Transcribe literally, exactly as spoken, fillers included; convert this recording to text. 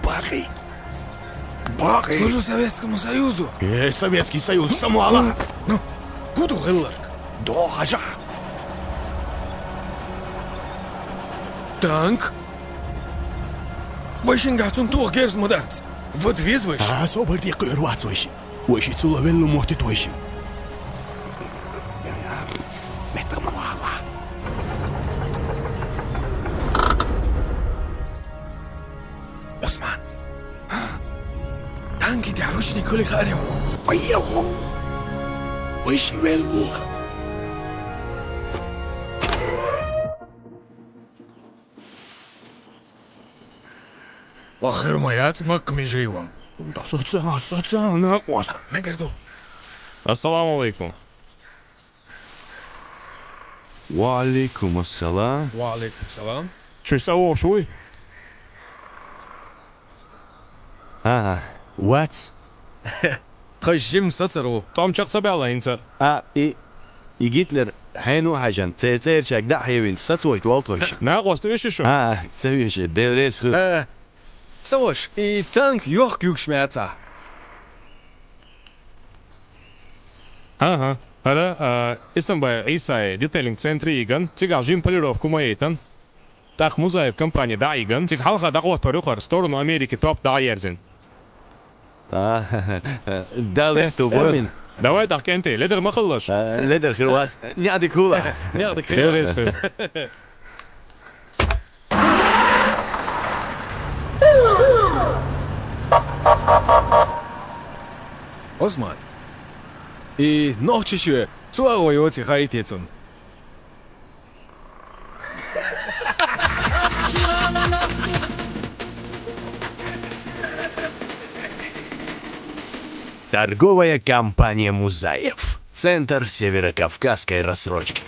Бакъий. Бакъий. Служу Советскому Союзу. Э, Советский Союз, самоала. Ну, хӀу ду гӀилларг? Дохажа. Танк? Вай шингахь цунна тоха герз ма дац. Вада веза вайша. А, собар де кхуьур вац вайша. Вайша цул а велла моттит вайша. Метта ма вала. Усман. Танки тӀехь ручник хуьлий хаарий хьуна? Айя хьо. Вайша вел бу. Вахар ма яц, Макка меже йиван. Социал, социал, накъост. Мегар ду. Ассаламу алейкум. Ва алейкум ассалам. Ва алейкум салам. Шу цӀа вогӀуш вуй? ХӀан-хӀа, вац. Тхан жима сацар ву. ТӀом чекх ца баьлла хӀинца. А, и, и Гитлер хьенан ву хьаьжна, церан цӀерачаьрга дӀа а хьевинча, сацавайта воллу тхойша. Накъост веший шу? А, ца веший, Дела реза хуьлда. Э, ца ваша, и танк йохка юьгуш ма яц ахь. ХӀан-хӀа, хӀара, а, Исамбай Ӏийсай детелинг центре йигна, цигахь жима полировка хӀума яйтина. ТӀаккха Музаев компани дӀа а йигна, цига хьалха дӀахӀоттор ю хӀара, сторону Америки топ дӀа а ерзийна. А, Дала лаьтта ву, Бормин. Давай тӀаккха, кӀентий, ледар ма хилалаш. А, ледар хир вац. НеӀ дика хуьлда. НеӀ дика хир. Дела реза хуьлда. Осман, и нохчи чоь цу агӀо йоций хаийта цунна. Торговая компания Музаев. Центр северокавказской рассрочки.